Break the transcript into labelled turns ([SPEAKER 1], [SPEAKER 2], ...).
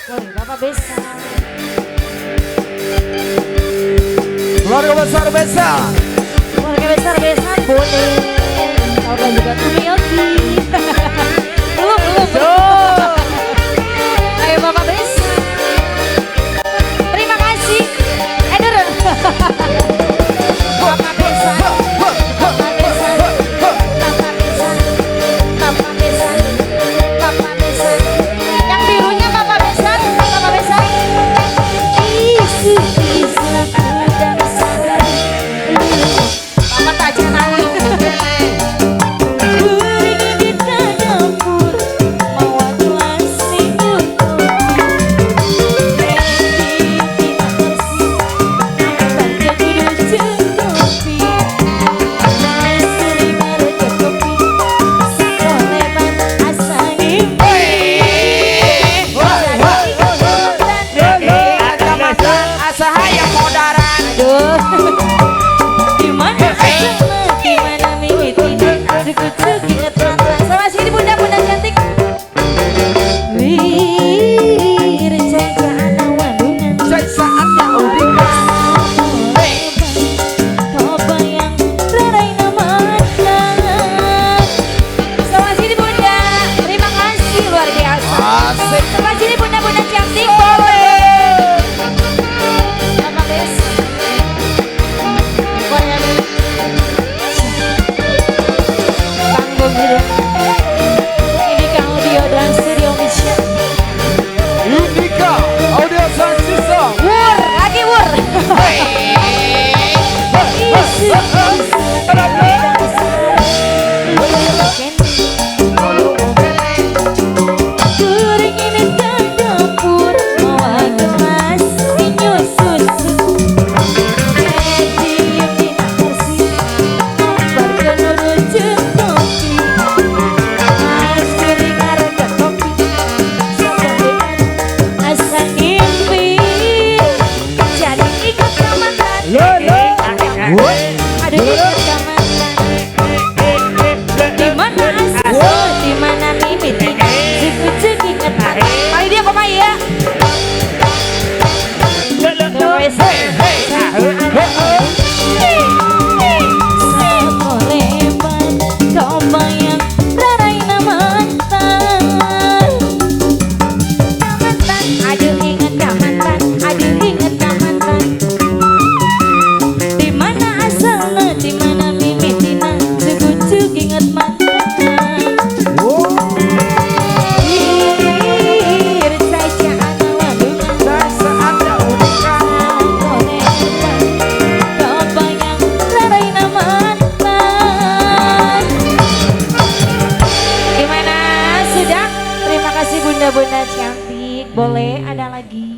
[SPEAKER 1] Boleh Bapak Besan.
[SPEAKER 2] Keluarga besar Besan.
[SPEAKER 1] Keluarga besar Besan boleh. Kalau juga Tumiyogi. Belum. Ayo Bapak Besan. Terima kasih. Aduh. Bapak Besan. Bapak Besan. Bapak Besan. Bapak Besan. Bapak Besan. Yang birunya Bapak Besan. Bapak Besan. Isu Bapak tak jenang. Sama sini bunda-bunda cantik. Sama sini bunda, terima kasih luar biasa. Sama sini bunda-bunda cantik boleh. Bapak Besan. Indika Audio dan Studio Mission.
[SPEAKER 2] Indika Audio Sound System.
[SPEAKER 1] Wur, lagi wur. Bunda-bunda cantik, boleh ada lagi.